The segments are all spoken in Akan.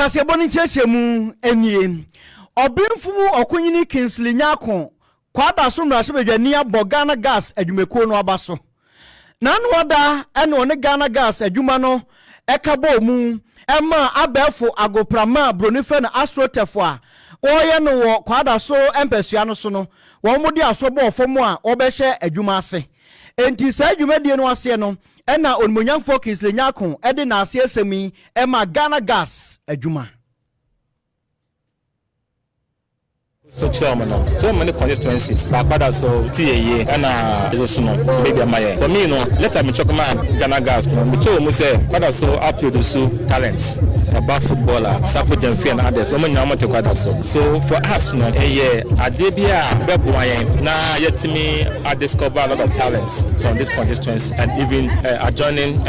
Kaseɛbɔ no nkyerɛkyerɛmu nie. Ɔbenfo mu ɔkonyini Kingsley Nyarko Kwadaso mmarahyɛbadwani abɔ Ghana Gas adwumakuo no aba so. N'ano ada na ɔne Ghana Gas adwuma no ka bɔɔ mu maa abɛɛfo agoprama a buroni frɛ no AstroTurf a wɔreyɛ no wɔ Kwadaso mpasua no so no, wɔde asɔ bɔɔ fam a wɔbɛhyɛ adwuma ase. Enti saa dwumadie no aseɛ no na Onimuonyamfoɔ Kingsley Nyarko de n'aseɛsɛm yi maa Ghana Gas adwuma. So kyerɛ wɔn no so many constituencies baako ada so ti yɛ yie ɛna ɛso so no ɛbɛ bi ama yɛn for me no letter mi kyɛ kɔma Ghana Gas no mi kyɛ wɔn mu sɛ kwada so aproduce talents ɛba footballer Safo Gyamfi and others wɔn nyinaa wɔn te kwada so so for us no ɛyɛ adeɛ bi a bɛboa yɛn na yɛtumi a discover a lot of talents from this constituency and even adjoining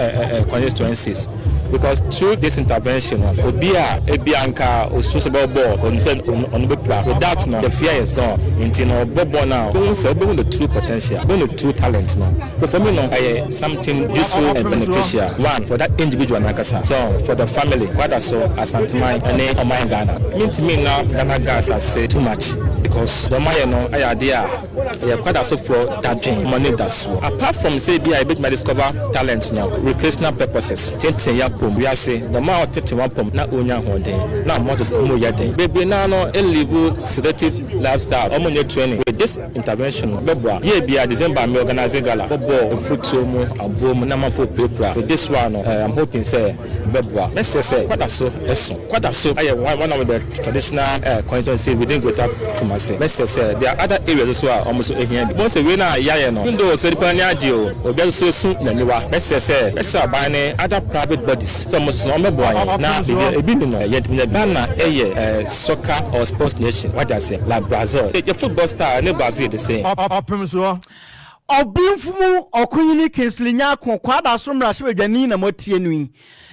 constituencies. Because through this intervention no, obi a ebi anka osuro sɛ ɔbɛbɔ bɔɔl, onim sɛ ɔno bɛpira. With that no, the fear is gone. Nti no ɔbɔ bɔɔl no a, wobɛhu sɛ wobɛhu the true potential, wobɛhu the true talent no. So for me no, ɛyɛ something useful and beneficial, one, for that individual no ankasa, so for the family, Kwadaso, Asanteman ɛne ɔman Ghana. Mentumi nna Ghana Gas ase too much because deɛ wɔayɛ no yɛ adeɛ a Ɛyɛ kwadasofoɔ dadwen wɔn anidasoɔ. Apart from sɛ ebia yɛbɛtumi a discover talent no, recreational purposes, tenten y'apom, wiase, the more a ɔtete w'apom na ɔnya ahoɔden na muscles mu yɛ den. Bebree no ara no live sedative lifestyle, wɔn nyɛ training. With this intervention no bɛboa. Year biara December me organise gala, bɔ bɔɔl, mfutuo mu, aboɔ mu na amanfoɔ pirapira. With this one no I'm hoping sɛ ɛbɛboa. Mɛsrɛ sɛ kwadaso so. Kwadaso yɛ one of the traditional constituency within Greater Kumasi. Mɛsrɛ sɛ there are other areas nso a wɔn nso hia bi. Wohu sɛ wei no a yɛayɛ no, even though sɛ nipa no ani agye o, obiara nso esu n'aniwa. Mɛsrɛ sɛ mɛsrɛ aban ne other private bodies sɛ wɔn nso no wɔmmɛboa yɛn na baabi a ebi nni no yɛntumi nyɛ bi. Ghana yɛ soccer or sports nation, wate aseɛ, like Brazil. Yɛ football style ne Brazil the same. Ɔpem soɔ. Ɔbenfo mu Ɔkonyini Kingsley Nyarko, Kwadaso mmarahyɛbadwani na moatie no yi.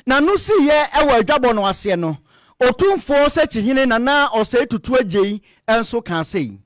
N'ano siiɛ wɔ adwabɔ no aseɛ no, Otumfoɔ Sekyihene Nana Osei Tutu Agyei nso kaa sei.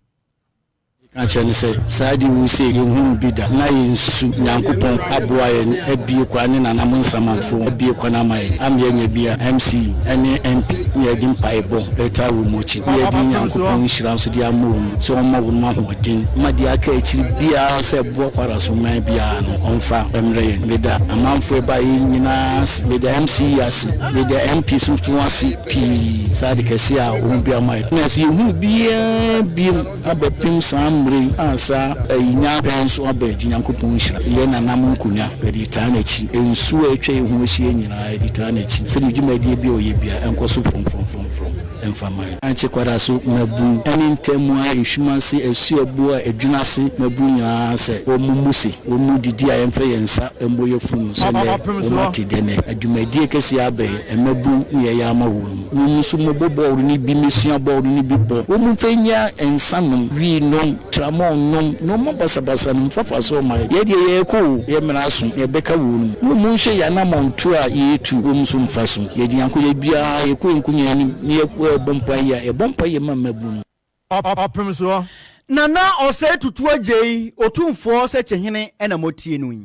Ka kyerɛ no sɛ, Saa ade wei sei, yɛnhunuu bi da, na yɛnsusu. Nyankopɔn aboa yɛn abue kwan ne nananom nsamanfoɔ abue kwan ama yɛn ama yɛanya bi a MC ne MP ne yɛde mpaebɔ retaa wɔn akyi ne yɛde Nyankopɔn nhyira nso de ama wɔn sɛ ɔmma wɔn ahoɔden ma deɛ aka akyiri biara sɛ ɛboa Kwara so man biara no ɔmfa mmrɛ yɛn. Meda amanfoɔ ɛbaeɛ yi nyinaa ase. Meda MC yi ase. Meda MP so nso ase pii saa ade kɛseɛ a wɔn bi ama yɛn. Nanso yɛnhunu biara biom abɛpem saa mmerɛ yi a saa ayi nya pɛn nso aba yi. Nti Nyankopɔn nhyira yɛn nananom nkonwa. Yɛde taa n'akyi. Nsuo a atwa yɛn ho ahyia nyinaa yɛde taa n'akyi. Sɛdeɛ dwumadie biara a ɔyɛ biara ɛnkɔ so frɔmfrɔmfrɔmfrɔm. Mfa mma yɛn. Ankye kwada so mmabun ne ntamu a ehwim ase, asuabuo a edwene ase mmabun nyinaa sɛ wɔmmu se, wɔmmu didi a yɛmfa yɛn nsa mmɔ yafunu mu sɛ nnɛ wɔn ate dɛ nnɛ adwumadie kɛseɛ aba yi mmabun ne yɛyɛ ama wɔn mu. Mo nso mobɔ bɔɔl no bi mesua bɔɔl no bi bɔ. Wɔn mfa nnya nsa nom, wii nom, tramɔl nom, nnoɔma basabasa no mfa fa so mma yɛn. Yɛn deɛ yɛrekɔ o, yɛn mmerɛ aso, yɛbɛka wɔn mu. Mo monhwɛ yɛn anammɔntuo a yɛretu, wɔn nso mfa so. Yɛgye Nyankopɔn da biara yɛkɔ yɛn nkonya anim na yɛbɔ mpaeɛ a, yɛbɔ mpaeɛ ma mmabunu. Ɔpem soɔ. Nana Osei Tutu Adjei, Otumfoɔ Sekyehene na motie no yi.